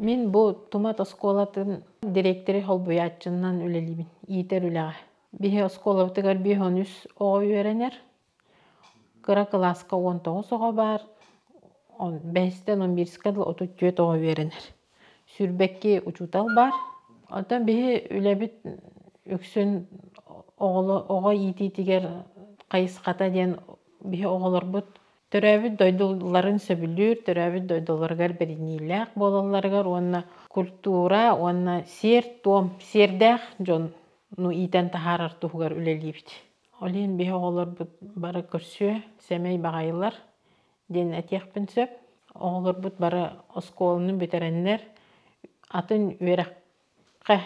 Мин бу Тумат оскуолатын дириэктэри холбуйааччынан үлэлиибин, иитэр үлэҕэ. Биһи оскуолабытыгар 53 оҕо үөрэнэр. Кыра кылааска 19 оҕо баар, бэһистэн 11-гэ дылы 34 оҕо үөрэнэр. Сүүрбэкки учуутал баар. Оттон биһи үлэбит үксүн оҕо иитиитигэр хайысхата диэн биһи оҕолорбут төрөөбүт дойдуларын сөбүлүүр, төрөөбүт дойдуларыгар бэриниилээх буолалларыгар уонна культура уонна сиэр-туом, сиэрдээх дьону иитэн таһаарар туһугар үлэлиибит. Ол иһин биһи оҕолорбут бары көрсүө, сэмэй баҕайылар диэн этиэхпин сөп. Оҕолорбут бары оскуоланы бүтэрэннэр атын үөрэххэ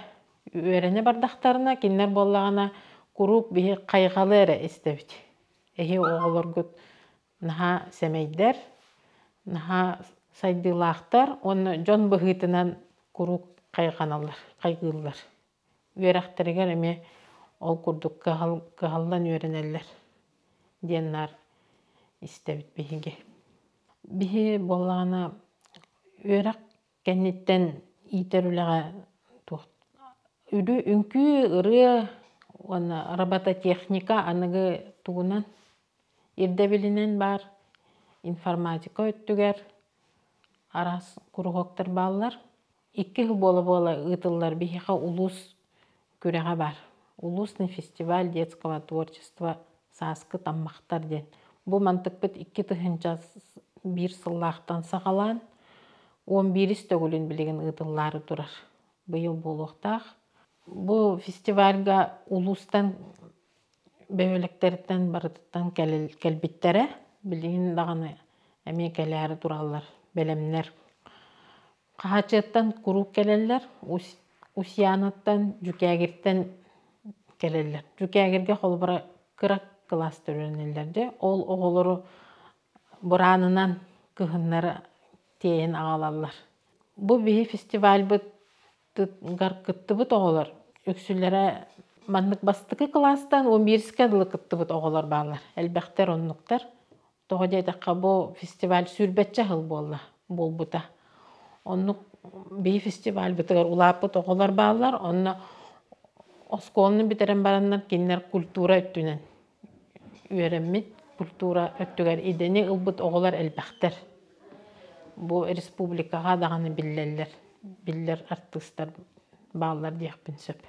үөрэнэ бардахтарына, кинилэр буоллаҕына куруук биһи хайҕалы эрэ истэбит. Эһи оҕолоргут наһаа сэмэйдэр, наһаа сайдыылаахтар уонна дьон быһыытынан куруук хайҕаналлар, хайгыыллар. Үөрэхтэригэр эмиэ ол курдук кыһаллан үөрэнэллэр диэн наар истэбит биһиги. Биһи буоллаҕына үөрэх кэнниттэн иитэр үлэҕэ туох үҥкүү, ырыа уонна робототехника аныгы тугунан ирдэбилинэн баар информатика өттүгэр араас куруһуоктар бааллар. Икки сыл буола-буола ыытыллар биһиэхэ улуус күрэҕэ баар. Улусный фестиваль детского творчества «Сааскы таммахтар» диэн. Бу мантыкпыт 2001 сыллаахтан саҕалаан 11-ис төгүлүн билигин ыытыллаары турар. Быйыл буолуохтаах. Бу фестивальга улуустан бөһүөлэктэриттэн барытыттан кэлбиттэрэ. Билигин даҕаны эмиэ кэлээри тураллар, бэлэмнэр. Хаһааччыттан куруук кэлэллэр, Усьянаттан, Дьүкээгиртэн кэлэллэр. Дьүкээгиргэ холобура кыра кылаастар үөрэнэллэр дьэ. Ол оҕолору бураанынан кыһыннары тиэйэн аҕалаллар. Бу биһи фестивальбытыгар кыттыбыт оҕолор үксүлэрэ маннык бастакы кылаастан 11-скэ дылы кыттыбыт оҕолор бааллар. Элбэхтэр оннуктар. Тоҕо диэтэххэ, бу фестиваль сүүрбэччэ сыл буолла, буолбута. Оннук биһи фестивальбытыгар улааппыт оҕолор бааллар, онно оскуоланы бүтэрэн бараннар кинилэр культура өттүнэн үөрэммит, культура өттүгэр идэни ылбыт оҕолор элбэхтэр. Бу республикаҕа даҕаны биллэллэр, биллэр артыыстар бааллар диэхпин сөп.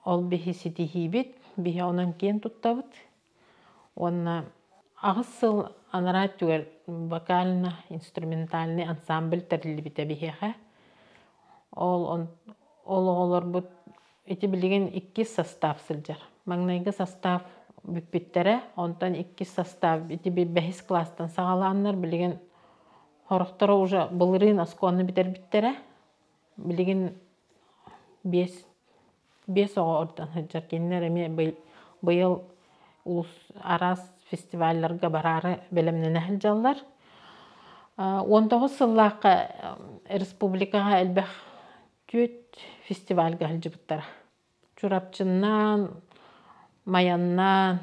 Ол биһи ситиһиибит, биһи онон киэн туттабыт. Уонна аҕыс сыл анараа өттүгэр вокально-инструментальный ансамбль тэриллибитэ биһиэхэ. Ол ол оҕолорбут ити билигин иккис состав сылдьар. Маҥнайгы состав бүппүттэрэ, онтон иккис состав ити бэһис кылаастан саҕалааннар билигин сорохторо уже былырыын оскуоланы бүтэрбиттэрэ. Билигин биэс Биэс оҕо ордон сылдьар. Кинилэр эмиэ быйыл улус араас фестивалларга бараары бэлэмнэнэ сылдьаллар. 19 сыллаахха республикаҕа элбэх түөрт фестивальга сылдьыбыттара. Чурапчыннаан, Майаннаан,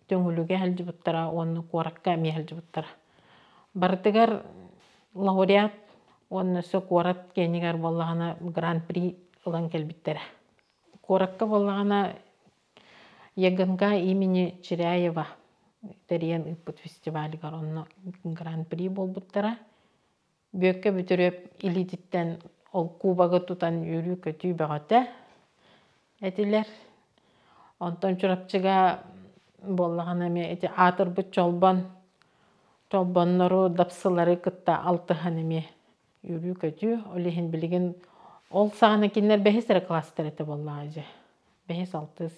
Төҥүлүгэ сылдьыбыттара уонна куоракка эмиэ сылдьыбыттара. Барытыгар лауреат уонна өссө куорат киэнигэр буоллаҕына гран-при ылан кэлбиттэрэ. Куоракка буоллаҕына ЕГНК имени Чиряева тэрийэн ыыппыт фестивалыгар онно гран-при буолбуттара. Бүөккэ Бүтүрүөп илиититтэн ол кубогы тутан үөрүү-көтүү бөҕөтө этилэр. Онтон Чурапчыга буоллаҕына эмиэ ити аатырбыт чолбон, чолбоннору, дапсылары кытта алтыһан эмиэ үөрүү-көтүү. Ол иһин билигин ол саҕана кинилэр бэһис эрэ класстар этэ буоллаҕа дьэ. Бэһис, алтыс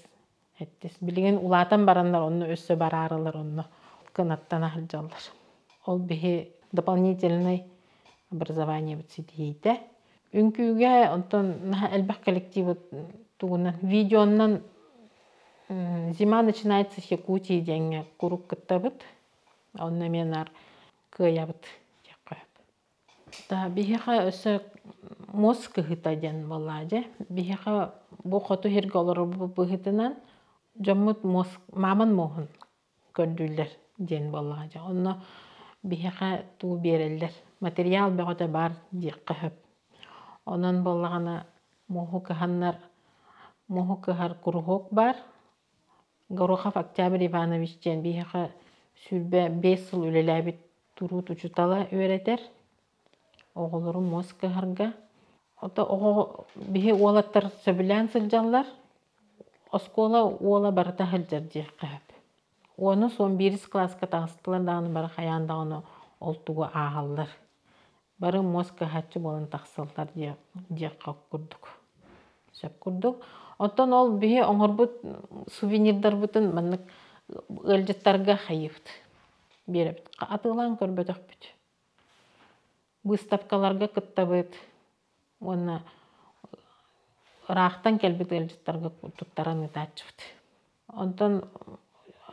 Эттис. Билигин улаатан бараннар онно өссө бараарылар онно кынаттана сылдьаллар. Ол биһи дополнительный образованиебыт ситиһиитэ. Үҥкүүгэ онтон наһаа элбэх коллективы тугунан видеоннан «Зима начинается с Якутии» диэҥҥэ куруук кыттабыт. Онно эмиэ наар кыайабыт диэххэ сөп. Биһиэхэ өссө муос кыһыыта диэн буоллаҕа дьэ. Биһиэхэ бу хоту сиргэ олорорбут быһыытынан дьоммут муос мааман муоһун көрдүүллэр диэн буоллаҕа дьэ. Онно биһиэхэ тугу биэрэллэр, материал бөҕөтө баар диэххэ сөп. Онон буоллаҕына муоһу кыһаннар муоһу кыһар куруһуок баар. Горохов Октябрь Иванович диэн биһиэхэ 25 сыл үлэлээбит туруут учуутала үөрэтэр. Оҕолору муос кыһарга. Ото оҕо биһи уолаттар сөбүлээн сылдьаллар. Оскуола уола барыта сылдьар диэххэ сөп. Уонус уон биирис кылааска таҕыстылар даҕаны бары хайаан даҕаны ол тугу ааһаллар. Бары муос кыһааччы буолан тахсаллар диэххэ курдук. Сөп курдук. Оттон ол биһи оҥорбут сувенирдарбытын маннык ыалдьыттарга хайыыбыт, биэрэбит. Атыылаан көрбөтөхпүт. Быыстапкаларга кыттабыт уонна ыраахтан кэлбит ыалдьыттарга туттаран ыытааччыбыт. Онтон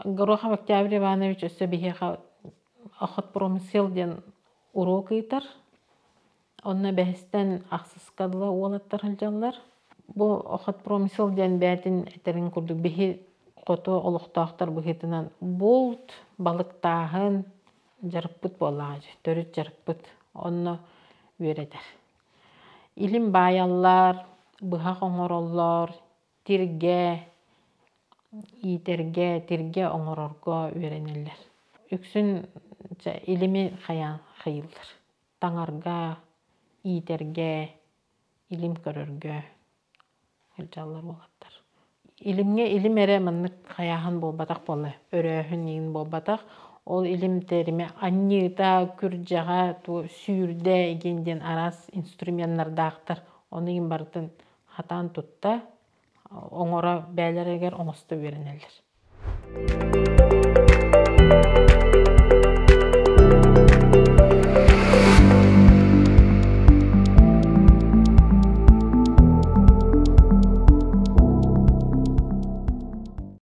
Горохов Октябрь Иванович өссө биһиэхэ охотпромысел диэн уруок ыытар. Онно бэһистэн ахсыска дылы уолаттар сылдьаллар. Бу охотпромысел диэн бэйэтин этэрин курдук биһи хоту олохтоохтор быһыытынан булт, балыктааһын дьарыкпыт буоллаҕа дии, төрүт дьарыкпыт. Онно үөрэтэр. Илим баайаллар, быһах оҥороллор, тиргэ, иитэргэ, тиргэ оҥорорго үөрэнэллэр. Үксүн илими хайаан хайыыллар. Таҥарга, иитэргэ, илим көрөргө сылдьаллар уолаттар. Илимҥэ илим эрэ маннык хайааһын буолбатах буолла, өрөөһүн иин буолбатах. Ол илим тэримэ анньыыта, күрдьэҕэ, сүүрдэ игин диэн араас инструменнардаахтар. Ону иин барытын хатаан тутта, оҥоро бэйэлэригэр оҥосто үөрэнэллэр.